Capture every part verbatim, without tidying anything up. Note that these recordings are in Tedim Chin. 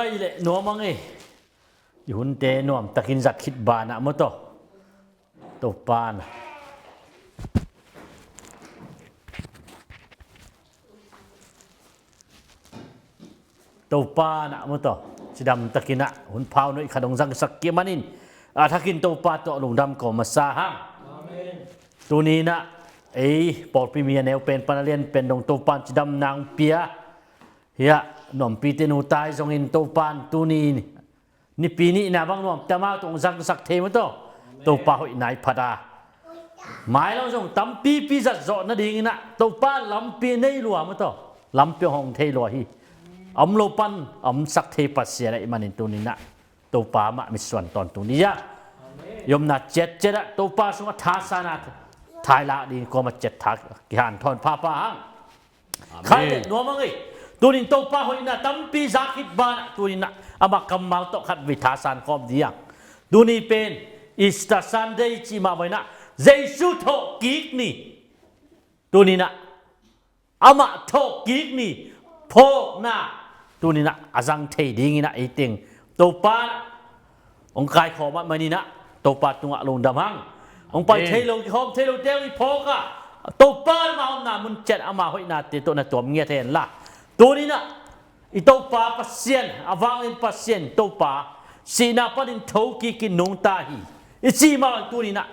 Ai le nuam ang ei. I hunte nuam takin zat khit banah maw taw. Topa na. Topa na maw taw. Cidam takin ah hun phau nuih khat hong zangsak kik manin a thakin Topa tawh lungdam ko masa hang. Amen. Tuni in ah ei pawlpi mi a neu pen pan a lian pen dong Topa in cidam nang pia. Hiah nuampi te nu tai zongin Topa in tuni nipi nihna bang nuam te amau tawh hong zangsak thei maw taw. Topa hoihna i phat a. Mai lo zong tampipi zat zawh nadingin ah Topa lampi nei lua maw taw. Lampi hong thei lua hi. A om lo pan a omsak thei Pasian ahih manin tuni in ah Topa amah mitsuan tawntung ni a. I omna ciatciat ah Topa sungah thasan a thailak ding kawm a ciat tha kihanthawn phapha hang. Amen. Khai le nuam ang ei. Tunin Topa hoihna tampi za khit banah tunin ah amah kammal tawh khatvei thasan khawm ding. Tuni pen Easter Sunday cih mah bangin ah Jesu thawhkik ni. Tunin ah amah thawhkik ni phawkna tunin ah a zang thei dingin ah ei teng Topa hong kaikhawm ahih manin ah Topa tungah lungdam hang. Hong pai thei lo, kikhawm thei lo te i phawk a Topa amah omna mun ciat amah hoihnate tawh na tuam ngiat hen la. Tunin ah i Topa Pasian, a vanglian Pasian Topa sihna panin thokik in nungta hi. I cih mah bang tunin ah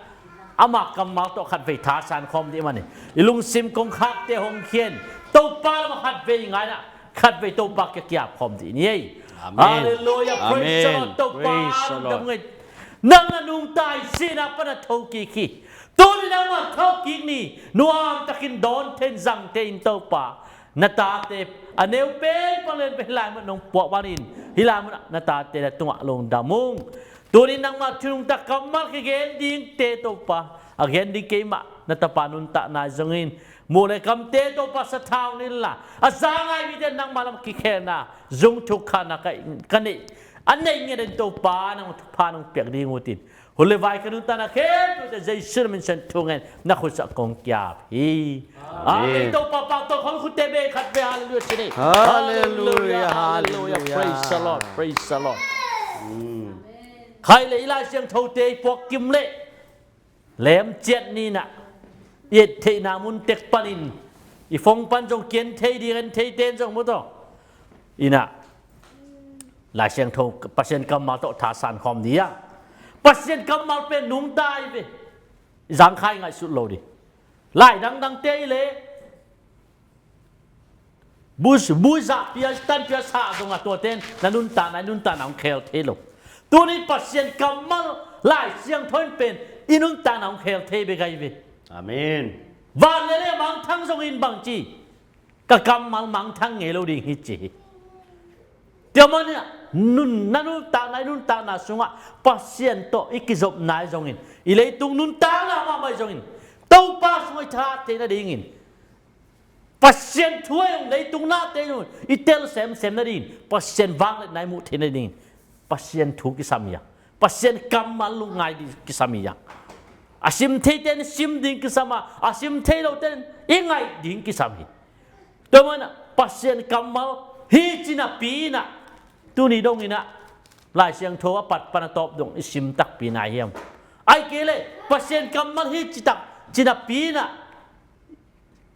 amah kammal tawh khatvei thasan khawm dih manin i lungsim kongkhakte hong khia in Topa lamah khatvei ngai in ah khatvei Topa kiang kiap khawm dih ni ei. Amen. Halleluiah. Praise the Lord. Amen. Topa lungdam ngei. Nang na nungta hi, sihna pan a thokik hi. Tuni nangmah thokik ni, nuam takin dawn thei in zang thei in Topa. Na tate a neu pen pan a lian pen hih lai mun nong puak manin hih lai mun ah na tate na tungah lungdam ung. Tunin nangmah thu nungta kammal kigen dingte Topa a gen ding keimah na tapa nuntakna zongin muh le kamte Topa sathau ni la a za ngai mite nangmah lam kikhelna zung thukkhanna ka, ka neih a neih ngiat in Topa nang thupha nong piak ding utin hun le vai ka nuntakna khempeuhte Jesu na min suang thu ngen na khutsa kong kiap hi. Amen. Amen. Topa pahtawi khol khutte bek khat ve. Halleluiah ci ni. Halleluiah, halleluiah. Praise the Lord, praise the Lord. Khai le i Lai Siangthote i puak kim le lemciat ni in ah i et theihna mun tek panin i phone pan zong kien thei ding en thei ten zong maw taw. In ah Lai Siangtho Pasian kammal tawh thasan khawm dih a. Pasian kammal pen nungta hi ve. I zangkhai ngaihsut lo dih. Lai dangdangte i le bui, bui zah pia, tan pia sa zong a tuate in na nuntakna, i nuntakna hong khel thei lo. Tuni Pasian kammal Lai Siangtho in pen i nuntakna hong khel thei bek ahi ve. Amen. Van le lei a mangthang zongin bang ci, ka kammal mangthang ngei lo ding hi ci hi. Tua manin ah nun, na nuntakna, i nuntakna sungah Pasian tawh i kizopna ahi zongin, i leitung nuntakna mahmah ahi zongin, Topa sungah i thahat theih nadingin Pasian thu ahi zong leitung nate zong i tel semsem nadingin Pasian vangliatna i muh theih nadingin Pasian thu kisam hi a, Pasian kammal lungngai ding kisam hi a. A sim theite in sim ding kisam a, a sim thei lote in i ngaih ding kisam hi. Tua manin ah Pasian kammal hi ci napi in ah tuni dongin ah Lai Siangtho a pat pan a tawp dong i sim takpi nai hiam? Ahih kei leh Pasian kammal hi ci tak ci napi in ah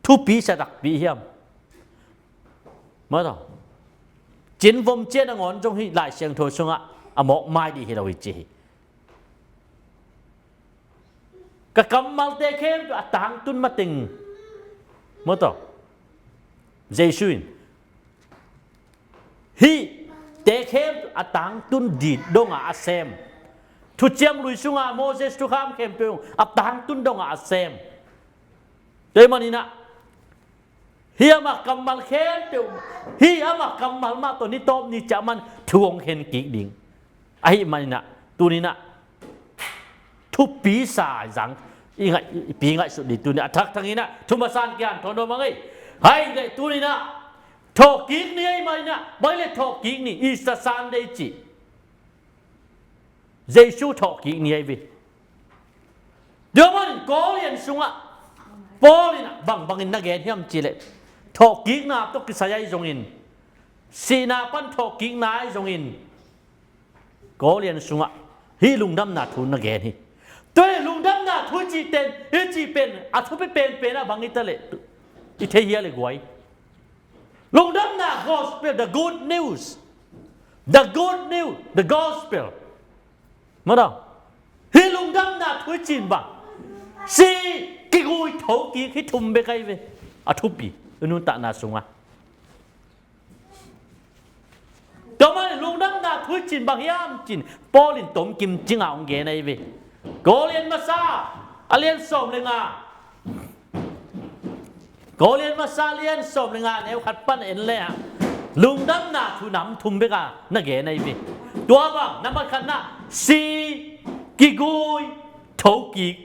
thupi sa takpi hiam? Maw taw. Cin vom cian a ngawn zong hih Lai Siangtho sungah a mawk mai dih hi lo hi ci hi. Ka kammalte khempeuh a tangtun mateng maw taw. Jesu in hihte khempeuh a tangtun dih dongah a sem. Thuciam Lui sunga Moses thukham khempeuh a tangtun dongah a sem. Tua ahih manin ah hih amah kammal khempeuh, hih amah kammal mah tawh ni tawp ni ciang man thu hong khen kik ding. Ahih manin ah tuni in ah thupi sa zang i ngaih, i pi ngaihsut dih tuni a thakthak in ah thu masa in kihanthawn nuam ang ei. Hai le tuni in ah thawhkik ni ahih manin ah, mai le thawhkik ni Easter Sunday cih Jesu thawhkik ni ahi ve. Tua manin Korin sungah Paul in ah bangbangin na gen hiam cih leh thawhkikna tawh kisai ahi zongin sihna pan thawhkikna ahi zongin Kawlian sungah hih lungdamna thu na gen hi. Tua hi lungdamna thu i cih pen, i cih pen a thupi penpen ah bang hi ta leh i thei hia le guai. Lungdamna gospel, the good news. The good news, the gospel. Madaw. Hih lungdamna thu i cih bang, si kigui thokik, hih thum bek ahi ve. A thupi i nuntakna sungah. Tua mah lungdamna thu i cih bang hiam cih Paul in tomkim cingah hong gen ahi ve. Kawlian masa a lian sawm le nga. Kawlian masa a lian sawm le nga neu khat pan en le ah lungdamna thu nam thum bek a na gen ahi ve. Tua bang, nambat khatna, si, kigui, thokik.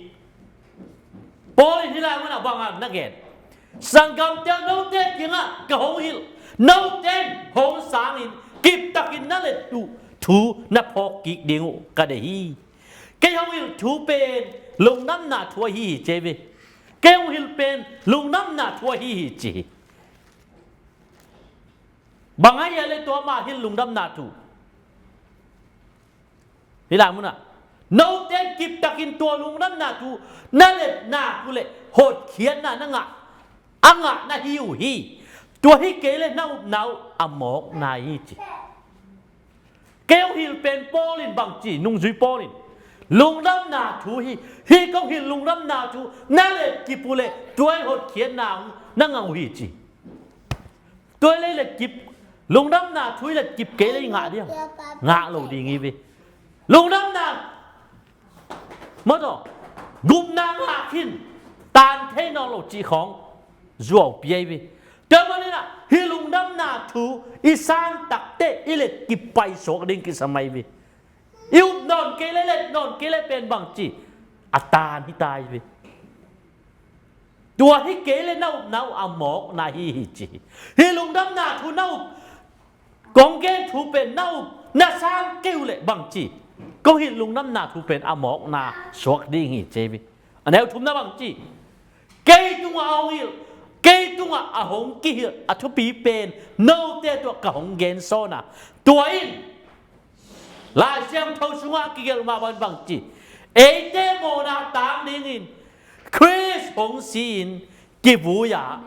Paul in hih lai munah bang a na gen? Sanggamte aw, note kiangah ka hong hilh, note in hong sangin kiptakin na let uh thu na phawkkik ding uh ka deih hi. Kei hong hilh thu pen lungdamna thu ahi hi ci hi ve. Kei hong hilh pen lungdamna thu ahi hi ci hi. Bang ahi a le tua mah hilh lungdamna thu? Hih lai munah note in kiptakin tua lungdamna thu na let nak uh leh hotkhiatna na ngah, a ngah na hi uh hi. Tua hi kei leh na upna uh a mawkna hi ci. Kei hong hilh pen Paul in bang ci, nungzui Paul in lungdamna thu hi. Hih kong hilh lungdamna thu na let kip uh leh tua in hotkhiatna uh na ngah uh hi ci. Tua i lei let kip, lungdamna thu i let kip kei lei ngah diam? Ngah lo ding hi ve. Lungdamna, mawtaw, gupna ngah khin, tan thei nawn lo cih khawng zuaupi ahi ve. Tua manin ah hih lungdamna thu i san takteh i let kip paisuak ding kisam ahi ve. I up nawn kei leh, let nawn kei leh pen bang ci, a tan hi ta hi ve. Tua hi kei leh na upna uh a mawkna hi hi ci hi. Hih lungdamna thu na up, kong gen thu pen na up, na san kei uh leh bang ci, kong hilh lungdamna thu pen a mawkna suak ding hi ci hi ve. A neu thumna bang ci, kei tungah a hong hilh, kei tungah a hong kihilh a thupi pen note tungah ka hong gen sawn a, tua in Lai Siangtho sungah a kigelh mah bangin bang ci, eite mawhna tang dingin Khrist hong si-in kivui a,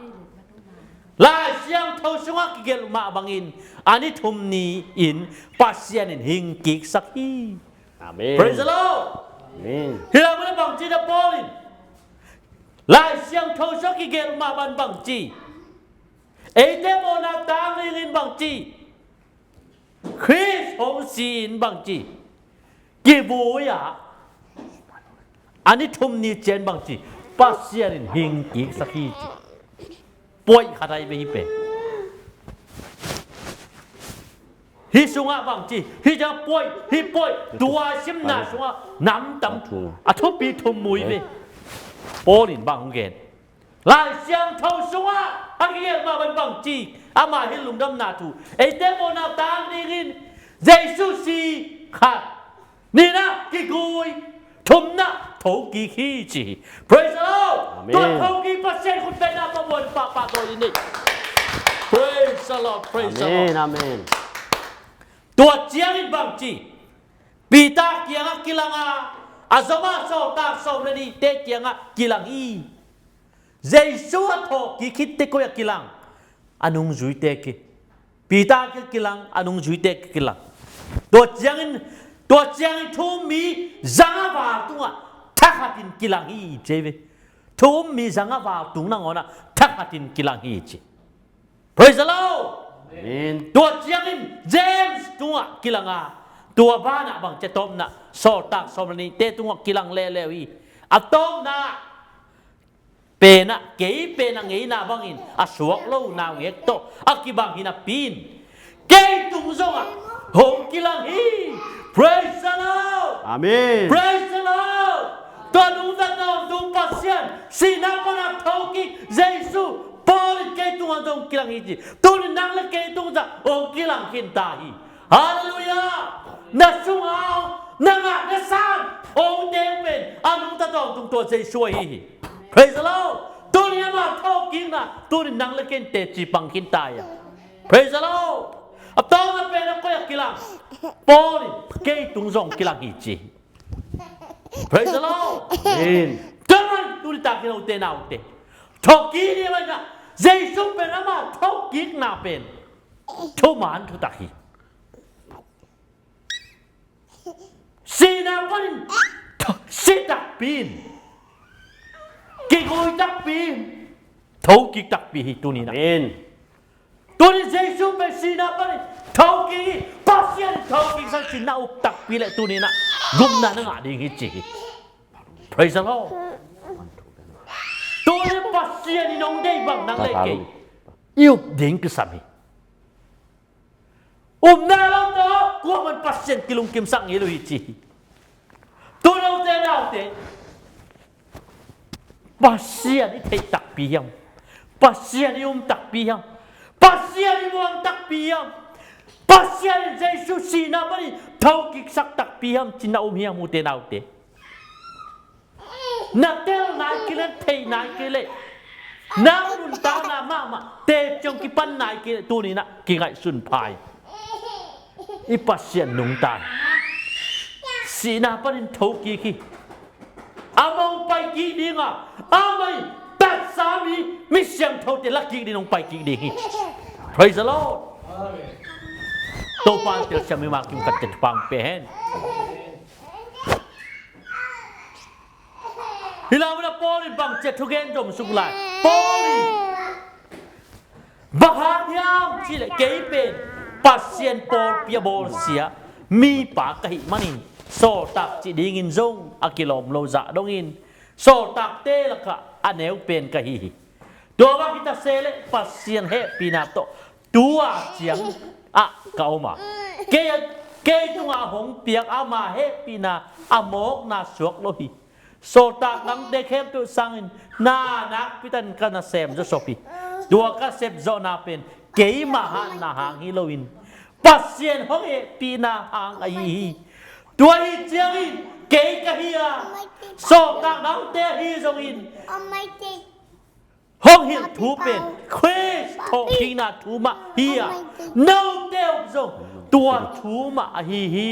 Lai Siangtho sungah a kigelh mah bangin a ni thum ni-in Pasian in hing kiksak hi. Amen. Praise the Lord. Amen. Hih lai munah bang ci na Paul in, Lai Siangtho sungah a kigelh mah bangin bang ci, eite mawhna tang dingin bang ci, Khrist hong si-in bang ci, kivui a, a ni thum ni ciang bang ci, Pasian in hing kiksak hi ci. Point khat ahi ve hih pen. Hih sungah bang ci, hih ciang point, hih point, tua simna sungah nam tam, a thupi thum mu hi ve. Paul in bang hong gen, Lai Siangtho sungah a kigelh mah bangin bang ci, amah hih lungdamna thu, eite mawhna tang dingin Jesu si, khat, nihna kigui, thumna thokik hi ci hi. Praise the Lord. Amen. Tua thokik Pasian khut bengna pabuan pahpah dawi ni. Praise the Lord. Praise the Lord. Amen. Amen. Tua ciangin bang ci, Peter kiangah kilang a, a zom a sawltak sawm le nihte kiangah kilang hi. Jesu a thawhkik khitte koi ah kilang? A nungzuite ki, Peter ki kilang, a nungzuite ki kilang. Tua ciangin, tua ciangin thu um mi zanga val tungah thakhatin kilang hi ci hi ve. Thu um mi zanga val tung nangawnah thakhatin kilang hi ci. Praise the Lord. Amen. Tua ciangin James tungah kilang a, tua banah bang ci a tawpna, sawltak sawm le nihte tungah kilang leuleu hi. A tawpna penah, kei pen a ngeina bangin a suak lo naungek tawh a kibang hi napi in, kei tung zongah hong kilang hi. Praise the Lord. Amen. Praise the Lord. Tua nungta tawntung Pasian, sihna pana thokik Jesu, Paul in kei tungah zong kilang hi ci. Tuni nang le kei tung zah hong kilang khin ta hi. Halleluiah. Na sungah, na ngah, na san, hong teng pen a nungta tawntung tua Jesu ahi hi. Praise the Lord. Tuni amah thawhkikna tuni nang le kei in teci pang khin ta hi a. Praise the Lord. A tawpna pen a koi a kilang? Paul in kei tung zong kilang hi ci. Praise the Lord. Amen. Tua man tuni takin ute naute, thokik ding a, Jesu pen ama thokikna pen thuman thutak hi. Sihna panin si takpi in, kigui takpi in, thokik takpi hi tuni-in ah. Amen. Tuni Jesu pen sihna panin thokik hi, Pasian in thokiksak cih na up takpi leh tuni-in ah gupna na ngah ding hi ci hi. Praise the Lord. Tuni Pasian in hong deih bang nang leh kei i up ding kisam hi. Upna lo tawh kuaman Pasian kilungkimsak ngei lo hi ci hi. Tuni ute naute, Pasian i theih takpi hiam? Pasian i um takpi hiam? Pasian i muang takpi hiam? Pasian in Jesu sihna panin thokiksak takpi hiam cih na um hiam ute naute? Na tel nai kei leh, theih nai kei leh, nang nuntakna mahmah te ciang kipan nai kei leh tuni-in ah kingaihsun pha in. I Pasian nungta in, sihna panin thokik hi. Amah hong paikik ding a, amah in tatsa mi, mi siangthote lakik ding, hong paikik ding hi. Praise the Lord. Amen. Topa in telsiam mimal kim khat te thupha hong pia hen. Hih lai munah Paul in bang ci a thugen zom suk lai? Paul in bang hang hiam cih leh kei pen Pasian pawlpi a bawlsia mipa ka hih manin sawltak cih dingin zong a kilawm lo zah dongin sawltakte lakah a neu pen ka hi hi. Tua bang hi ta se leh Pasian hehpihna tawh tu-a ciang ah ka om a, kei, kei tungah hong piak ama hehpihna a mawkna suak lo hi. Sawltak dangte khempeuh sangin na nakpi takin ka nasem zawsop hi. Tua ka sepzawhna pen keima hatna hang hi loin Pasian hong hehpihna hang ahi hi. Tua hi ciangin kei ka hi a, sawltak dangte ahi zongin hong hilh thu pen Khrist thawhkikna thu mah hi a, note uh zong tua thu mah ahi hi.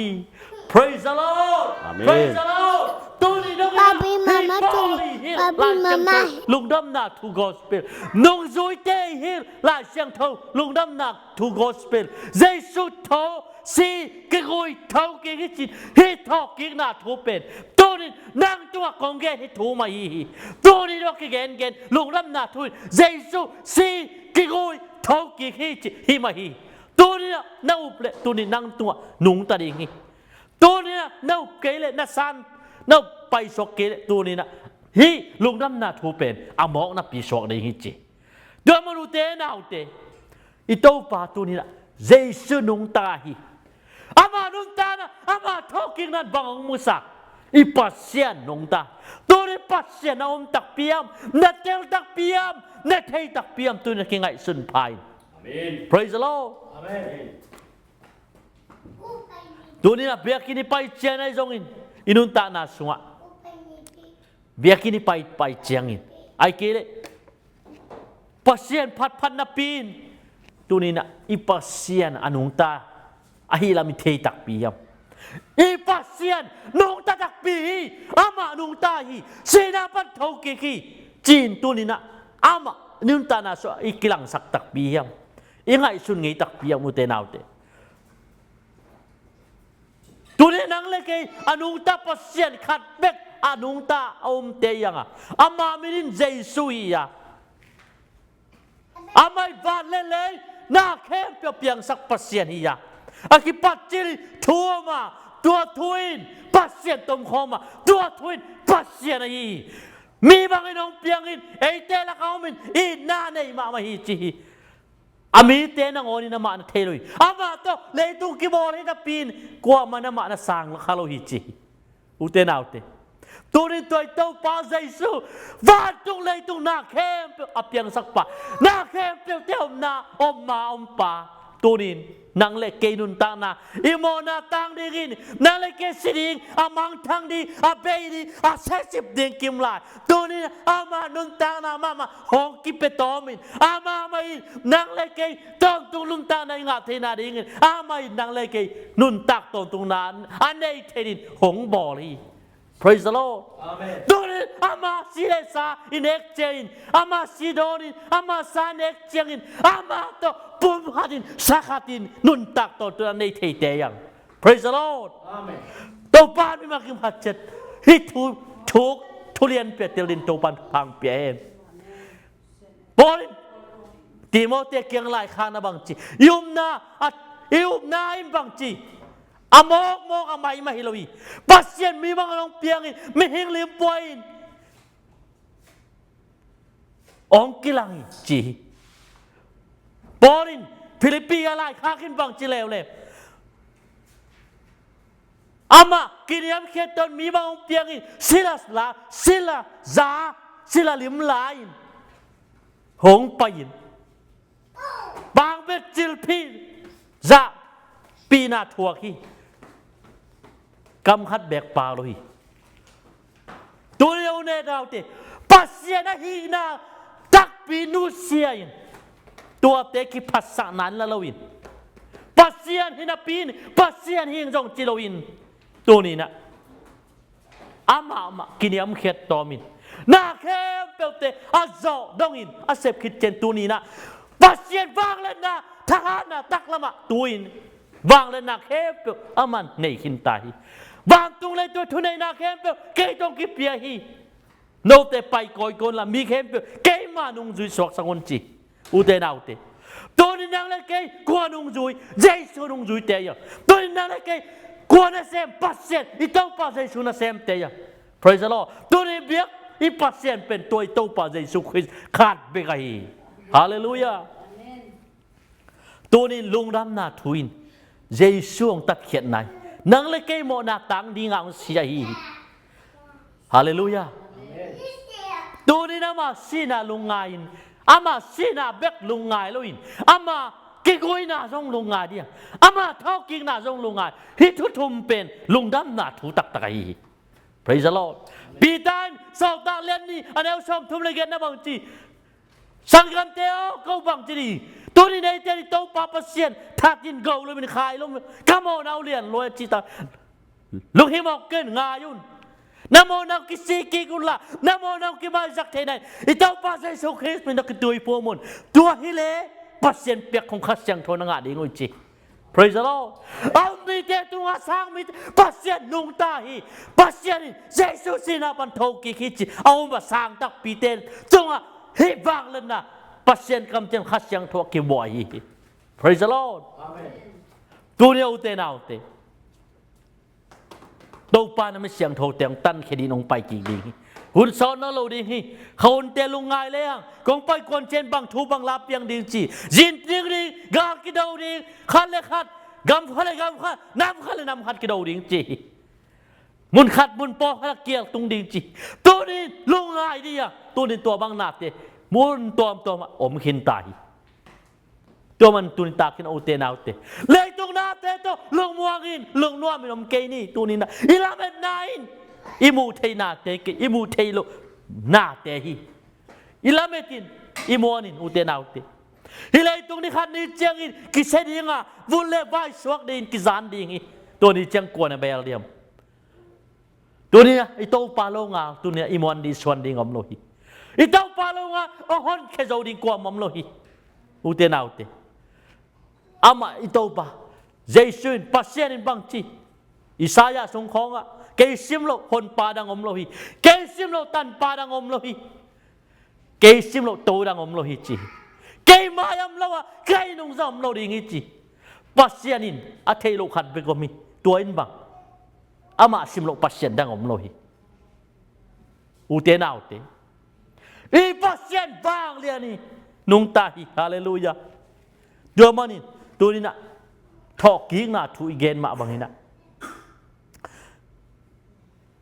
Praise the Lord. Amen. Praise the Lord. Tuni dongin ah hih Paul i hilh Laisiangtho lungdamna thu gospel, nungzuite i hilh Laisiangtho lungdamna thu gospel, Jesu tho si kigui thokik hi cin hih thawhkikna thu pen tunin nang tungah kong gen hih thu mah hi hi. Tunin a kigengen lungdamna thu in Jesu si kigui thokik hi cih hih mah hi. Tunin ah na up leh tunin nang tungah nungta ding hi. Tunin ah na up kei leh na san, na up paisuak kei leh tunin ah hih lungdamna thu pen a mawknapi suak ding hi ci. Tua man ute naute, i Topa tunin ah Jesu nungta hi. Ama nungtana, ama thawhkikna bang hong musak? I Pasian nungta. Tunin Pasian na um takpi hiam, na tel takpi hiam, na thei takpi hiam, tunin a kingaihsun pha in. Amen. Praise the Lord. Amen. Tunin a biakinn i pai ciang ahi zongin i nuntakna sungah biakinn i pai, pai ciangin, ahih kei leh Pasian phatphat napi in, tunin ah i Pasian a nungta ahih lam i thei takpi hiam? I Pasian nungta takpi hi. Amah nungta hi. Sihna pan thokik hi, ci-in tunin ah amah nuntakna sungah i kilangsak takpi hiam? I ngaihsun ngei takpi hiam ute naute? Tuni nang le kei a nungta Pasian khat bek a nungta a omte hi hang a, ama min in Jesu hi a, amah in van le lei na khempeuh a piangsak Pasian hi a, a kipat cil in thu om a, tua thu in Pasian tomkhawm a, tua thu in Pasian ahi hi. Mi bangin hong piang in, eite lakah om in, itna nei mahmah hi ci hi. A mite nangawnin amah na thei lo hi. Amah tawh leitung kibawl hi napi in kuamah in amah na sang kha lo hi ci hi. Ute naute, tunin tua i Topa Jesu vantung leitung na khempeuh a piangsakpa, na khempeuhte omna, omma ompa, Tunin nang le kei nuntakna i mawhna tang dingin, nang le kei si ding, a mangthang ding, a bei ding, a sesip ding kim lai. Tunin ama nuntakna mahmah hong kipia tawmin, ama mah in nang le kei tawntung nuntakna i ngah theihna dingin, ama in nang le kei nuntak tawntungna a nei theih in hong bawl hi. Praise the Lord. Amen. Tunin ama si le sa i nek ciangin, ama si dawnin, ama sa nek ciangin, ama tawh pumkhatin, sakhatin nuntak tawntungna nei theite hi hang. Praise the Lord. Amen. Topa in mi mah kim khat ciat hih thu, thu, thu lianpi a tel dingin Topa in thupha hong pia hen. Paul in Timoti kiang laikhakna bang ci? I upna, a, i upna in bang ci? A mawkmawk a maimah hi lo hi. Pasian mi bang hong piangin, mihing lim pua in hong kilang hi ci hi. Paul in Philippi a laikhak in bang ci leuleu? Amah kiniamkhiat tawn mi bang hong piangin, sila la, sila za, sila lim la-in hong pai-in, pangbet cilphih zahpihna thuak hi. Kam khat beek pha lo hi. Tuni a u ne naute, Pasian a hihna takpi nusia in, tuate kiphatsakna in la loin, Pasian hi napi in, Pasian hi ing zong ci loin, tuni-in ah amah mah kiniamkhiat tawmin, na khempeuhte a zawh dongin a sep khit ciang, tuni-in ah Pasian vangliatna, thahatna taklamah tu-in vangliatna khempeuh aman nei khin ta hi. Vantung leitung thuneihna khempeuh kei tawh kipia hi. Note pai kawikawi unla, mi khempeuh keima nungzui suaksak un ci. Ute naute, tuni nang le kei kua nungzui? Jesu nungzuite hi a. Tuni nang le kei kua nasem? Pasian, i Topa Jesu nasemte hi a. Praise the Lord. Tuni biak i Pasian pen tua i Topa Jesu Khrist khat bek ahi hi. Halleluiah. Tunin lungdamna thu in Jesu hong tatkhiatna in nang le kei mawhna tang dinga hong si ahi hi. Halleluiah. Tunin ama sihna lungngai-in, ama sihna bek lungngai loin, ama kiguina zong lungngai ding, ama thawhkikna zong lungngai. Hih thu thum pen lungdamna thu taktak ahi hi. Praise the Lord. Peter in Sawltak lian nih a neu sawmthum le giatna bang ci? Sanggamte aw, ko bang ci ding? Tuni neite in i Topa Pasian thatin go loin, khai loin, ka mawhna uh lian lua hi ci ta. Lunghimawh kei un, ngai un. Na mawhna uh kisik kik unla, na mawhna uh kimaisak theihna in i Topa Jesu Khrist min tawh kituiphum un. Tua hileh Pasian piak khong Kha Siangtho na ngah ding uh hi ci. Praise the Lord. A um mite tungah sang mite Pasian nungta hi. Pasian in Jesu sihna pan thokik hi ci. A um a sang takpite tungah hih vangliatna Pasian kamciam Kha Siangtho a kibuai hi. Praise the Lord. Amen. Tuni a ute naute, Topa na mi siangthote hong tankhia dingin hong pai kik ding hi. Hun sawt nawn lo ding hi. Kha hunte lungngai lehang kong pai kuan ciang bang thu bang la piang ding ci, zin ding ding, gal kido ding, khat le khat, gam khat le gam khat, nam khat le nam khat kido ding ci hi. Mun khat mun pawlkhat a kial tung ding ci. Tunin lungngai dih a, tunin tua bang nate mun tuamtuam ah om khin ta hi. Tua man tuni takin ute naute, leitung nate tawh lungmuangin lungnuamin om kei ni. Tuni-in ah i lametna in i muh theih nate, kei i muh theih loh nate hi. I lametin, i muanin ute naute, hih leitung ni khat ni ciangin kisia dinga, vun le vai suak dingin kizan ding hi. Tua ni ciang kua na bel diam? Tuni-a i Topa longal, tuni-a i muan ding suan ding om lo hi. I Topa longal a honkhia zo ding kuamah om lo hi. Ute naute, amah i Topa Jesu in, Pasian in bang ci? Isaiah sung khawngah, kei sim loh honpa dang om lo hi. Kei sim loh tanpa dang om lo hi. Kei sim loh to dang om lo hi ci hi. Kei mai om lo a, kei nungza om lo ding hi ci. Pasian in a theih loh khat bek om hi. Tua in bang? Amah sim loh Pasian dang om lo hi. Ute naute, i Pasian vanglian hi. Nungta hi. Halleluiah. Tua manin tuni-in ah thawhkikna thu i gen mah bangin ah,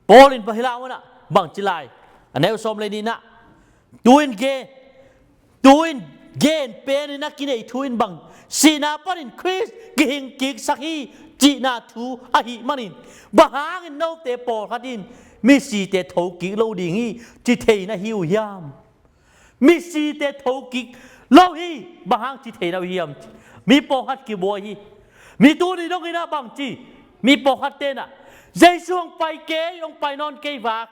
Paul in Pahilau ah bang ci lai? A neu sawm le nihna, tu-in gen, tu-in gen penin a kineih thu in bang, sihna panin Khrist kihing kiksak hi cihna thu ahih manin, bang hangin note pawlkhat in misite thokik lo ding hi ci thei na hi uh hiam? Misite thokik lo hi, bang hang ci thei na uh hiam? Mi pawlkhat kibuai hi. Mi tuni dongin ah bang ci, mi pawlkhat tenah Jesu hong pai kei, hong pai nawn kei vak,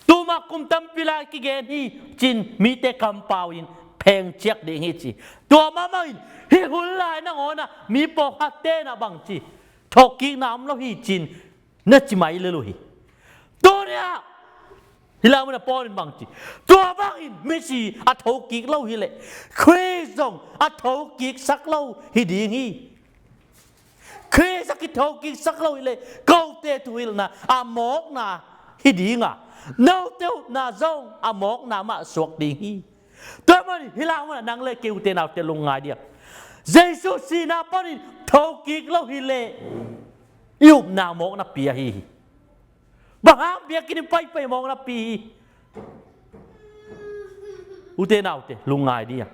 tuma kum tampi lai kigen hi cin mite kampau in pheng ciak ding hi ci. Tua mahmah in hih hun lai nangawnah mi pawlkhat tenah bang ci, thawhkikna om lo hi cin na ci mai lel uh hi. Tuni ah hih lai munah Paul in bang ci, tua bangin misi a thokik lo hileh Khrist zong a thokiksak lo hi ding hi. Khrist a kithokiksak lo hileh kote thuhilhna a mawkna hi dinga, note upna zong a mawkna mah suak ding hi. Tua manin hih lai munah nang le kei, ute naute, lungngai dia. Jesu sihna panin thokik lo hileh i upna mawkna pi ahi hi. Bang hang biakinn in paipai mawkna pi hi? Ute naute, lungngai dia.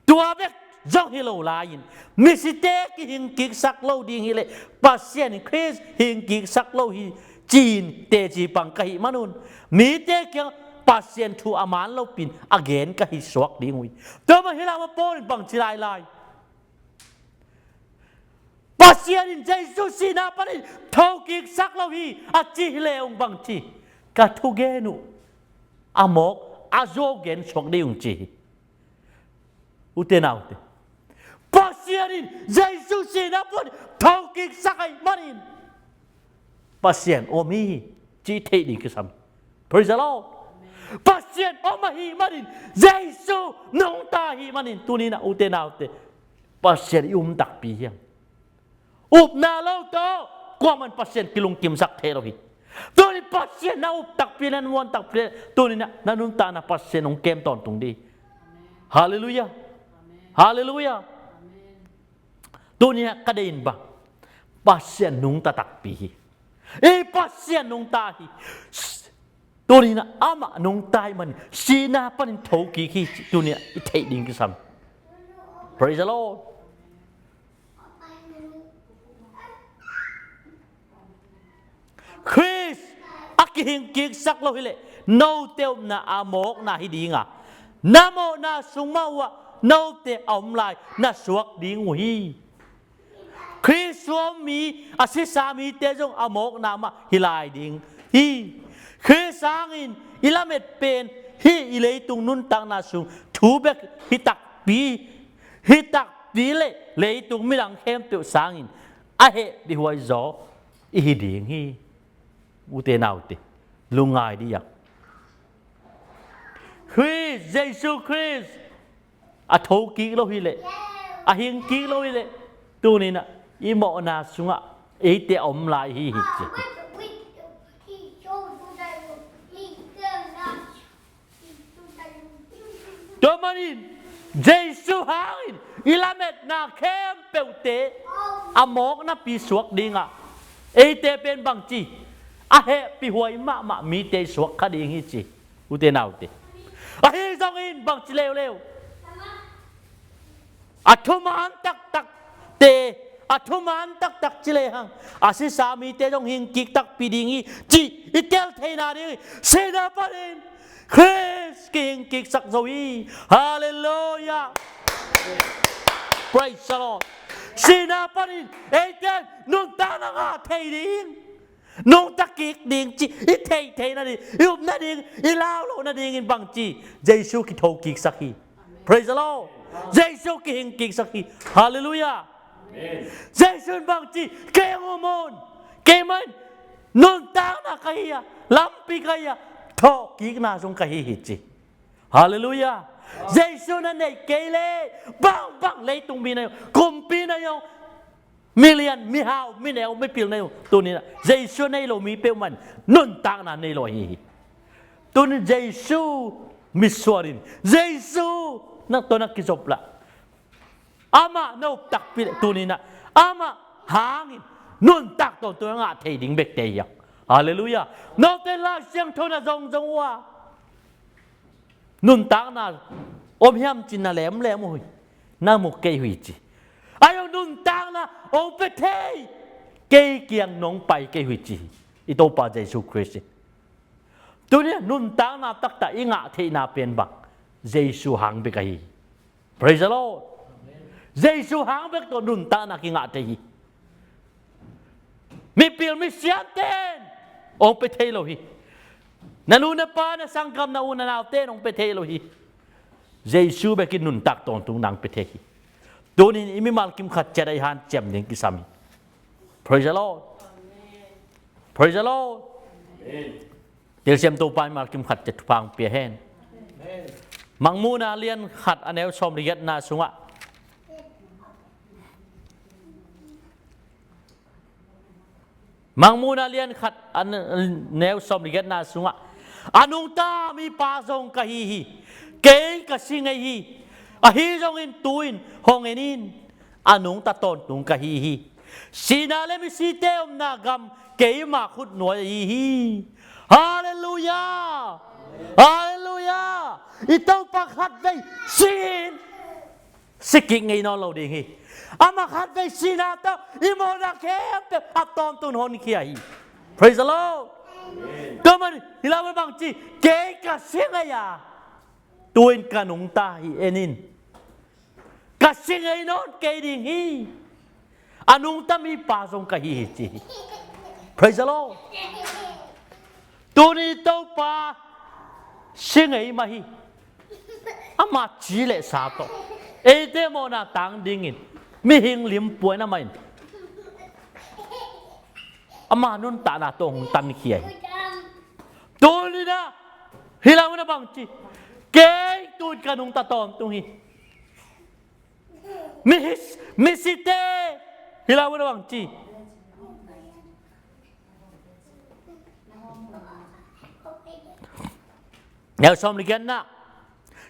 Tua bek zong hi lo lai-in, misite kihing kiksak lo ding hileh Pasian in Khrist hing kiksak lo hi ci-in teci pang ka hih manun, mite kiang Pasian thu a man lopin a gen ka hi suak ding uh hi. Tua mah hih lai mah Paul in bang ci lailai? Pasian in Jesu sihna panin thokiksak lo hi a ci hi le ung bang ci, ka thugen uh a mawk a zuau gen suak ding ung ci hi. Ute naute, Pasian in Jesu sihna panin thokiksak ahih manin Pasian om hi ci theih ding kisam. Praise the Lord. Pasian om ahih manin, Jesu nungta ahih manin, tuni-in ah ute naute, Pasian i um takpi hiam? Upna lo tawh kuaman Pasian kilungkimsak thei lo hi. Tuni Pasian na up takpi, na nuan takpi, tuni-in ah na nuntakna Pasian hong kem tawntung ding. Halleluiah. Halleluiah. Tuni-in ah ka deih in bang, Pasian nungta takpi hi. Ei Pasian nungta hi. Tuni-in ah amah nungta ahih manin sihna panin thokik hi cih tuni-in ah i theih ding kisam. Praise the Lord. Khrist a kihing kiksak lo hileh note upna a mawkna hi dinga, na mawhna sung mah uhah note a om lai na suak ding uh hi. Khrist suang mi, a sisa mite zong a mawkna mah hi lai ding hi. Khrist sangin i lamet pen hih i leitung nuntakna sung thu bek hi takpi, hi takpi le leitung midang khempeuh sangin a hehpihhuai zaw i hi ding hi. Ute naute, lungngai dih a. Khrist, Jesu Khrist a thokik lo hileh, a hingkik lo hileh, tuni-in ah i mawhna sungah eite a om lai hi hi ci. Tua manin Jesu hangin i lametna khempeuhte a mawkna pi suak dinga, eite pen bangci a hehpihhuai mahmah mite i suak kha ding hi ci. Ute naute, ahi zongin bangci leuleu, a thuman taktakte, a thuman taktak ci lehang a sisa mite zong hingkik takpi ding hi cih i tel theihna ding hi. Sihna panin Khrist kihingkiksak zo hi. Halleluiah. Praise the Lord. Sihna panin eite nuntakna ngah thei ding, nungta kik ding cih i theih theihna ding, i up nading, i lau loh nadingin bangci Jesu kithokiksak hi. Praise the Lord. Jesu kihingkiksak hi. Halleluiah. Jesu in bangci, kei hong um un, keimah in nuntakna ka hi a, lampi ka hi a, thawhkikna zong ka hi hi ci. Halleluiah. Jesu na neih kei leh bangbang leitung mi na hi ung, kumpi na hi ung, milian, mihau, mineu, mipil na hi ung, tuni-in ah Jesu nei lo mi peuhmah in nuntakna nei lo ahi hi. Tuni Jesu mitsuan in, Jesu na tawh na kizop lah, amah na up takpi leh tuni-in ah amah hangin nuntak tawntung a ngah thei ding bekte hi hang. Halleluiah. Note Lai Siangtho na zongzong uh a, nuntakna om hiam ci-in na lemlem uh hi. Na mu kei uh hi ci. Ahi zong nuntakna hong pia thei, kei kiang nong pai kei uh hi ci hi i Topa Jesu Khrist in. Tuni-a nuntakna taktak i ngah theihna pen bang, Jesu hang bek ahi hi. Praise the Lord. Jesu hang bek tawh nuntakna kingah thei hi. Mipil misiamte in hong pia thei lo hi. Na nu na pa, na sanggam, na u na naute in hong pia thei lo hi. Jesu bek in nuntak tawntungna hong pia thei hi. Tuni-in i mimal kim khat ciat a i hanciam ding kisam hi. Praise the Lord. Praise the Lord. Telsiam Topa in mimal kim khat ciat thupha hong pia hen. Mangmuhna lian khat a neu sawm le giatna sungah, Mangmuhna lian khat a neu sawm le giatna sungah, a nungta mipa zong ka hi hi. Kei ka si ngei hi. Ahi zongin tu-in hong en in. A nungta tawntung ka hi hi. Sihna le misite omna gam keima khutnuai ahi hi. Halleluiah. Halleluiah. I Topa khatvei si-in, si kik ngei nawn lo ding hi. Amah khatvei sihna tawh i mawhna khempeuh a tawntungin honkhia hi. Praise the Lord. Tua manin hih lai-ah bang ci, kei ka si ngei a, tu-in ka nungta hi, en in. Ka si ngei nawn kei ding hi. A nungta mipa zong ka hi hi ci hi. Praise the Lord. Tuni Topa si ngei mah hi. Ama ci le sa tawh eite mawhna tang dingin mihing limpuan amah in ama nuntakna tawh hong tankhia hi. Tuni-in ah hih lai-ah bang ci, kei tu-in ka nungta tawntung hi. Mi, misite, hih lai-ah bang ci, neu sawm le giatna,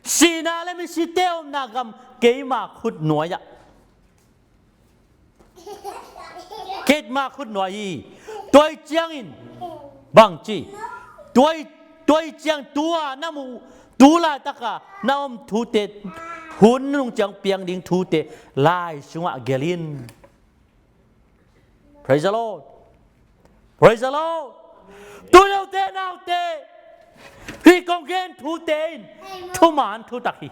sihna le misite omna gam keima khutnuai ah, keima khutnuai hi. Tua ahih ciangin bang ci, tua ahih, tua ahih ciang tua na muh, tu laitaka na om thute, hun nung ciang piang ding thute Lai sungah gelh in. Praise the Lord. Praise the Lord. Tuni u te nau te, hih kong gen thute in thuman thutak hi.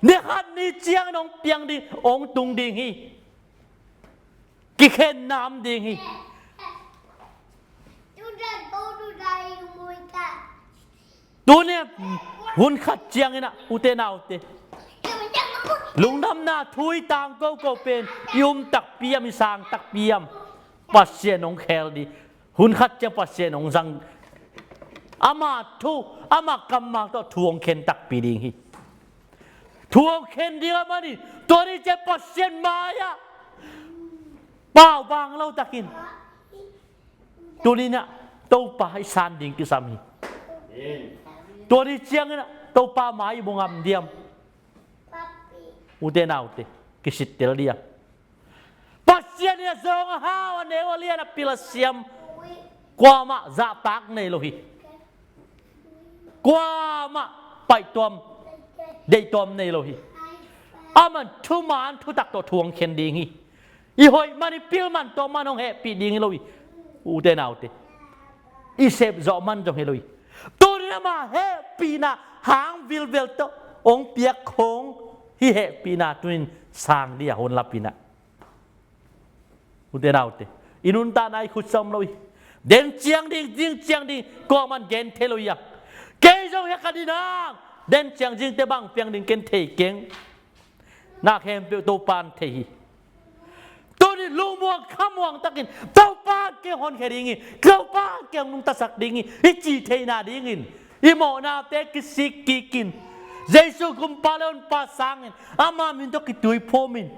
Ni khat ni ciangin hong piang ding, hong tung ding hi. Kikhen nam ding hi. Tuni hun khat ciangin ah u te nau te, lungdamna thu i tang koko pen i um takpi hiam, i sang takpi hiam, Pasian hong khel ding. Hun khat ciang Pasian hong zang. Ama thu, ama kammal tawh thu hong khen takpi ding hi. Thu hong khen ding ahih manin tua ni ciang Pasian mai-ah pau bang lo takin tuni-in ah Topa i san ding kisam hi. Tua ni ciangin ah Topa mai i mu ngam diam? U te nau te, kisittel diam? Pasian in a zawng a hau, a neu a lian, a pil a siam, kuamah zahtak nei lo hi. Kuamah paihtuam, deihtuam nei lo hi. Aman thuman thutak tawh thu hong khen ding hi. I hoih man, i pil man, tawm man hong hehpih ding hi lo hi. U te nau te, i sep zawh man zong hi lo hi. Tuni-in ama hehpihna hang vilvel tawh hong piak khong, hih hehpihna tuni-in sang ding a hong lap in ah. U te nau te, i nuntakna i khut sung om lo hi. Den ciang ding, ding ciang ding, kuaman gen thei lo hi a. Kei zong hiah ka din hang, den ciang ding te bang piang ding ken thei keng. Na khempeuh Topa'n thei hi. Tuni lungmuang khamuang takin Topa'n kei hong honkhia ding hi, Topa'n kei hong nungtasak ding hi, i ci theihna dingin i mawhnate kisik kikin, Jesu Kumpa le Honpa sangin ama min tawh kituiphum in,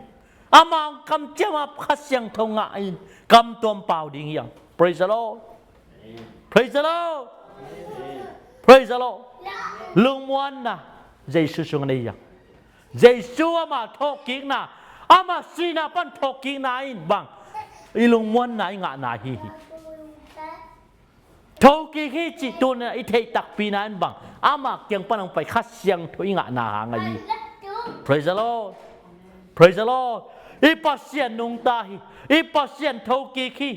ama hong kamciam a Kha Siangtho ngah in, kamtuam pau ding hi hang. Praise the Lord. Praise the Lord. Praise the Lord. Lungmuanna Jesu sungah nei hi hang. Jesu ama thawhkikna, ama sihna pan thawhkikna in bang, i lungmuanna, i ngahna ahi hi. kik hi cih tuni-in i theih takpi na in bang, amah kiang pan hong pai Kha Siangtho i ngahna hang ahi hi. Praise the Lord. Praise the Lord. I Pasian nungta hi. I Pasian thokik hi.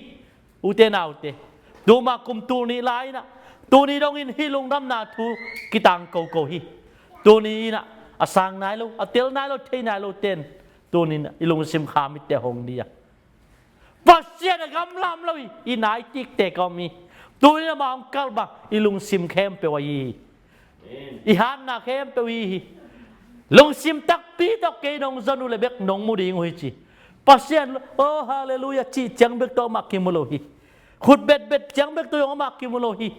Ute naute, tuma kum tul nih lai-in ah, tuni dongin hih lungdamna thu kitang koko hi. Tuni in ah, a sang nai lo, a tel nai lo, thei nai lo ten, tuni in ah i lungsim kha mitte hong ding a, Pasian a gamlam lo hi, i nai tiktek a om hi. Tuni in ah amah hong kalh bang, i lungsim khempeuh ahi hi. I hatna khempeuh ahi hi. Lungsim takpi tawh kei nong zon uh leh bek nong mu ding uh hi ci. Pasian, oh, hallelujah, cih ciang bek tawh amah kimu lo hi. Khut betbet ciang bek tawh zong amah kimu lo hi.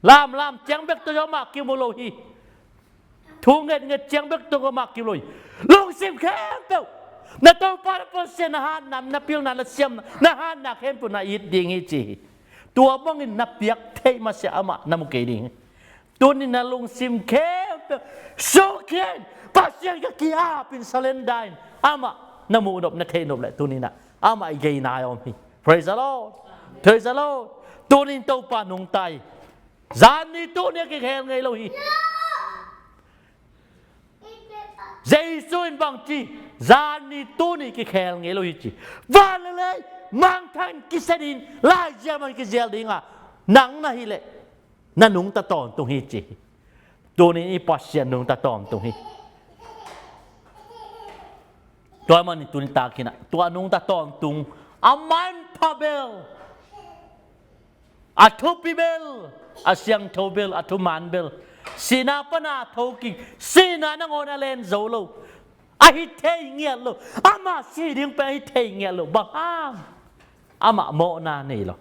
Lamlam ciang bek tawh zong amah kimu lo hi. Thu ngetnget ciang bek tawh amah kimu lo hi. Lungsim khempeuh, na Topa na Pasian na hatna, na pilna, na siamna, na hatna khempeuh na it ding hi ci hi. Tua bangin na piak theih masiah amah na mu kei ding hi. Tuni in ah lungsim khempeuh sungkhia in, Pasian ka ki-ap in, surrender in, amah na muh nop, na theih nop leh tuni in ah amah i geina ah om hi. Praise the Lord. Praise the Lord. Tuni in Topa nungta hi. Zan ni tuni a kikhel ngei lo hi. Jesu in bang ci, zan ni tuni kikhel ngei lo hi ci. Van le lei mangthang kisia ding, laizial man kizial ding a, nang na hih leh na nungta tawntung hi ci hi. Tuni in i Pasian nungta tawntung hi. Tua manin tuni tak in ah tua nungta tawntung, a manpha bel, a thupi bel, a siangtho bel, a thuman bel, sihna pana thokik, sihna nangawn a len zo lo, a hi thei ngiat lo, amah si ding pen a hi thei ngiat lo. Bang hang? Amah mawhna nei lo.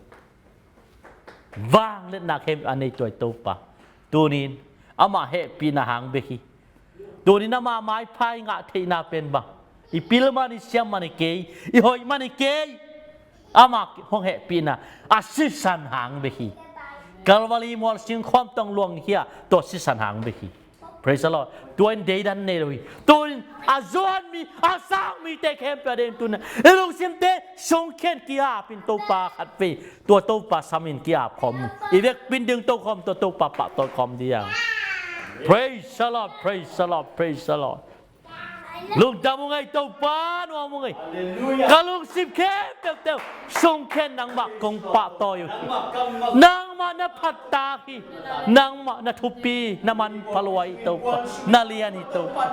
Vangliatna khempeuh a nei tua i Topa, tuni in amah hehpihna hang bek hi. Tuni in amah maipha i ngah theihna pen bang, i pil man, i siam man hi kei, i hoih man hi kei. Amah hong hehpihna a sisan hang bek hi. Calvary mual singkhawm tawh luang hi a, tua sisan hang bek hi. Praise the Lord. Tua in deidan nei lo hi. Tuni in a zuan mi, a sang mite khempeuh a ding tuni in ah i lungsimte sungkhia in ki-ap in Topa khatvei, tua Topa sam in ki-ap khawm in, i vekpi in ding to khawm, tua Topa pahtawi khawm ding hi hang. Praise the Lord, praise the Lord, praise the Lord. Lungdam ung ei Topa, nuam ung ei. Hallelujah. Ka lungsim khempeuh teuh sungkhia in nangmah kong pahtawi uh hi. Nangmah na phattak hi. Nangmah na thupi, na manpha lua hi Topa. Na lian hi Topa.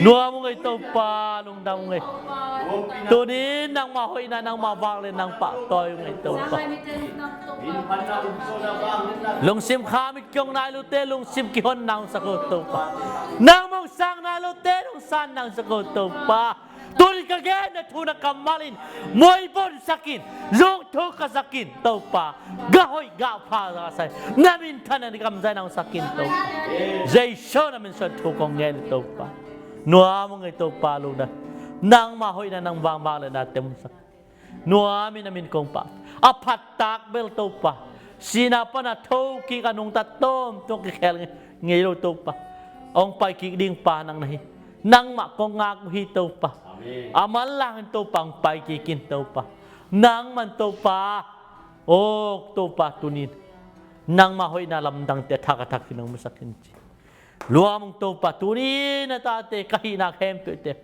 Nuam ung ei Topa, lungdam ung ei. Tuni in nangmah hoihna, nangmah vangliatna pahtawi ung ei Topa. Lungsim khamit kiong nai lote lungsim kihonna hong sak o Topa. Nangmah hong sang nai lote hong sanna hong sak o Topa. Tuni ka genna thu na kammal in muibonsak in, zungthuk ka sak in Topa. Gah hoih gah pha ka sa in, na minthanna, na gamzaina hong sak in Topa. Jesu na min suang thu kong ngen Topa. Nuam ung ei Topa, lungdam. Nangmah hoihna, nang vangliatna te hong sak. Nuam in na min kong pah. A phattak bel Topa, sihna pana thokik a nungta tawntung kikhel ngei lo Topa, hong paikik ding pa nang na hi. Nangmah kong ngak uh hi Topa. Amen. A manlang in Topa hong paikik in Topa. Nangmah in Topa, o Topa, tuni in nangmah hoihna lamdangte a thak a thak in hong musak in ci. Nuam ung Topa, tuni in na tate, ka hihna khempeuhte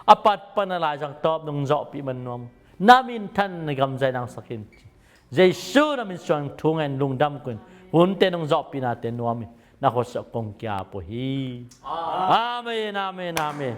a pat pan a laizang tawp nong zawhpih man nuam ung. Na minthan, na gamzaina hong sak in ci. Jesu na min suang thu ngen, lungdam kong hi. Hunte nong zawhpihnate nuam in na khuasak kong ki-ap uh hi. Amen, amen, amen.